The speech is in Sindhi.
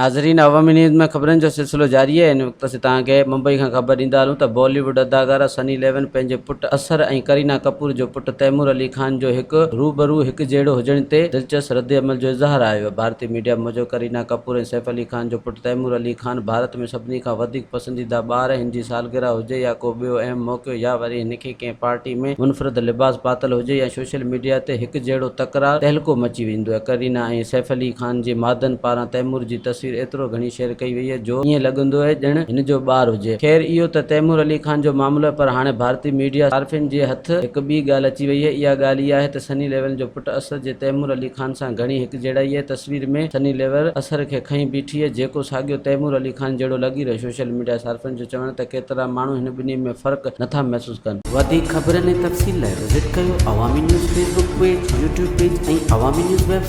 ناظرين عوامي نيوز ۾ خبرن جو سلسلو جاري آهي هن وقت اسين توهان کي ممبئي کان خبر ڏيندا هلون ته بالي ووڊ اداڪارا سني ليون پنهنجي پٽ اثر ۽ ڪرينا ڪپور جو پٽ تيمور علي خان جو هڪ روبرو هڪجهڙو هجڻ تي دلچسپ ردعمل جو اظهار آيو آهي ڀارتي ميڊيا موجب ڪرينا ڪپور ۽ سيف علي خان جو پٽ تيمور علي خان ڀارت ۾ سڀني کان وڌيڪ پسنديده ٻار هن جي سالگرهه هجي يا ڪو ٻيو اهم موقعو يا وري هن کي ڪنهن پارٽي ۾ منفرد لباس پاتل هجي يا سوشل ميڊيا تي هڪجهڙو تڪرار تهلڪو مچي ويندو آهي. ڪرينا ۽ سيف علي خان جي مادن پاران تيمور جي تصوير ايترو گهڻي شيئر ڪئي وئي آهي جو ائين لڳندو آهي ڄڻ هن جو ٻار هجي. خير اهو ته تيمور علي خان جو معاملو آهي پر هاڻي ڀارتي ميڊيا صارفين جي هٿ هڪ ٻي ڳالهه اچي وئي آهي. اها ڳالهه اها آهي ته سني ليون جو پٽ اسد جي تيمور علي خان سان گهڻي هڪجهڙائي آهي. تصوير ۾ سني ليون اثر کي کنئي بيٺي آهي جيڪو ساڳيو تيمور علي خان جهڙو لڳي رهيو. سوشل ميڊيا صارفين جو چوڻ آهي ته ڪيترا ماڻهو هن ٻنهي ۾ فرق نٿا محسوس ڪن. وڌيڪ خبرن ۽ تفصيل لاء وزٽ ڪيو Awami news Facebook page, YouTube page ۽ Awami news website.